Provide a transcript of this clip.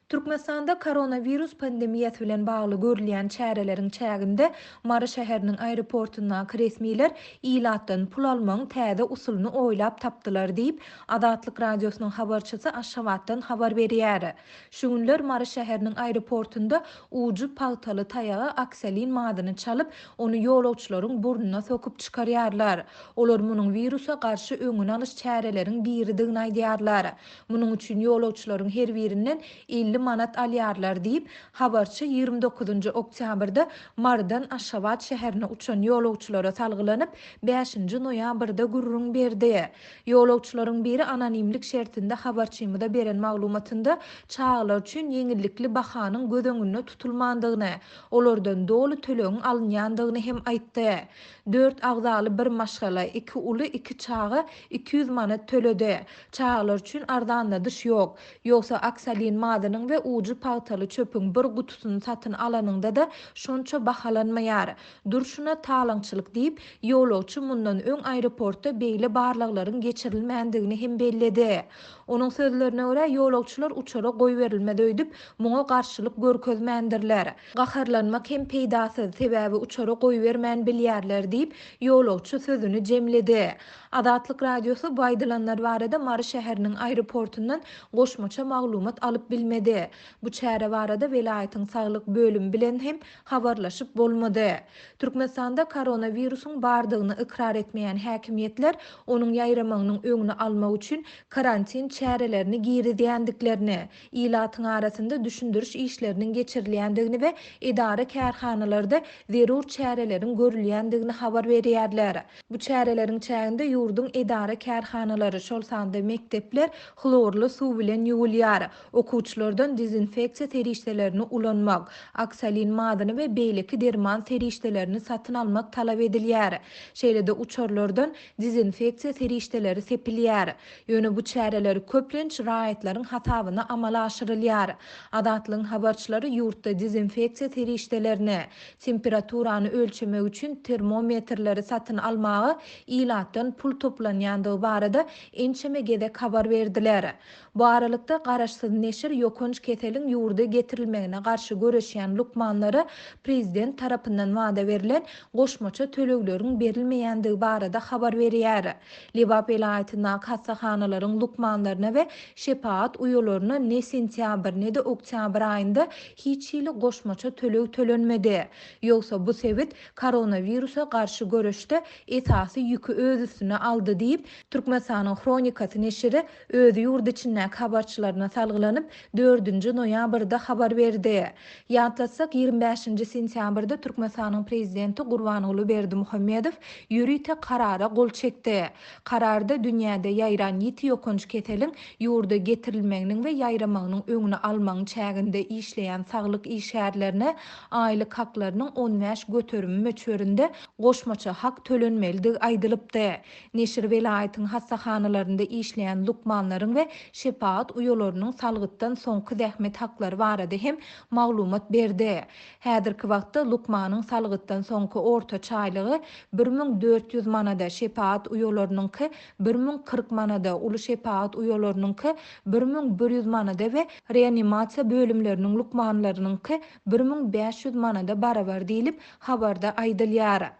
Türkmenistanda koronawirus pandemiýasy bilen bagly görülýän çäreleriň çäginde Mary şäheriniň aeroportundaky resmiler ilatdan pul almagyň täze usulyny oýlap tapdylar diýip, Azatlyk Radiosynyň habarçysy Aşgabatdan habar berýär. Şu günler Mary şäheriniň aeroportunda ujy pagtaly taýaga oksolin mazyny çalyp, ony ýolagçylaryň burnuna sokup çykarýarlar. Olar munuň wirusa garşy öňüni alyş çäreleriň biridigini aýdýarlar. Munuň üçin ýolagçylaryň her birinden 50 manat alýarlar diýip, habarçy 29-njy oktýabrda Marydan Aşgabat şäherine uçan ýolagçylara salgylanyp, bäşinji noýabrda gürrüň berdi. Ýolagçylaryň biri anonimlik şertinde habarçymyza beren maglumatynda çagalar üçin ýeňillikli bahanyň göz öňünde tutulmandygyny, olardan doly tölegiň alynýandygyny hem aýtdy. Dört agzaly bir maşgala, iki uly, iki çaga 200 manat töledi. Çagalar üçin arzanladyş ýok. Ýogsa oksolin mazynyň we ujy pagtaly çöpüň bir gutusyny satyn alanyňda-da şonça bahalanmaýar. Durşuna talaňçylyk diýip, ýolagçy mundan öň aeroportda beýle barlaglaryň geçirilmändigini hem belledi. Onuň sözlerine görä, ýolagçylar uçara goýberilmez öýdüp, muňa garşylyk görkezmändirler. Gaharlanmak hem peýdasyz, sebäbi uçara goýbermän bilýärler diýip, ýolagçy sözüni jemledi. Azatlyk Radiosy bu aýdylanlar barada Mary şäheriniň aeroportundan goşmaça maglumat alyp bilmedi. Bu çäre barada welaýatyň saglyk bölümi bilen hem habarlaşyp bolmady. Türkmenistanda koronawirusyň bardygyny ykrar etmeýän häkimiýetler onuň ýaýramagynyň öňüni almak üçin karantin çärelerini girizýändiklerini, ilatyň arasynda düşündiriş işleriniň geçirilýändigini we edara-kärhanalarda zerur çäreleriň görülýändigini habar berýärler. Bu çäreleriň çäginde ýurduň edara-kärhanalary, şol sanda mekdepler hlorly suw bilen ýuwulýar. Okuwçylardan dezinfeksiýa serişdelerini ulanmak, oksolin mazyny we beýleki derman serişdelerini satyn almak talap edilýär. Şeýle-de uçarlardan dezinfeksiýa serişdeleri sepilýär. Ýöne bu çäreler köplenç raýatlaryň hasabyna amala aşyrylýar. Azatlygyň habarçylary ýurtda dezinfeksiýa serişdelerini, temperaturany ölçemek üçin termometrleri satyn almaga ilatdan pul toplanýandygy barada ençeme gezek habar berdiler. Bu aralykda, garaşsyz neşir ýokanç keseliň ýurda getirilmegine garşy göreşýän lukmanlara prezident tarapyndan wada berlen goşmaça tölegleriň berilmeýändigi barada habar berýär. Lebap welaýatyndaky hassahanalaryň lukmanlaryna we şepagat uýalaryna ne sentýabr, ne-de oktýabr aýynda hiç hili goşmaça töleg tölenmedi. Ýogsa bu sebit koronawirusa garşy göreşde esasy ýüki öz üstüne aldy diýip, Türkmenistanyň Hronikasy neşiri öz ýurt içindäki habarçylaryna salgylanyp, dördünji noýabrda habar berdi. Ýatlatsak, 25-nji sentýabrda Türkmenistanyň Prezidenti Gurbanguly Berdimuhamedow ýörite Karara gol çekdi. Kararda dünýäde ýaýran ýiti ýokanç keseliň ýurda getirilmeginiň we ýaýramagynyň öňüni almagyň çäginde işleýän saglyk işgärlerine aýlyk haklarynyň 15 göterimi möçberinde goşmaça hak tölenmelidigi aýdylypdy. Neşir welaýatyň hassahanalarynda işleýän lukmanlaryň we şepagat uýalarynyň salgytdan soňky zähmet haklary barada hem maglumat berdi. Häzirki wagtda lukmanyň salgytdan soňky ortaça aýlygy 1400 manada, şepagat uýalarynyňky 1040 manada, uly şepagat uýalarynyňky 1100 manada we reanimasiýa bölümleriniň lukmanlarynyňky 1500 manada barabar diýlip, habarda aýdylýar.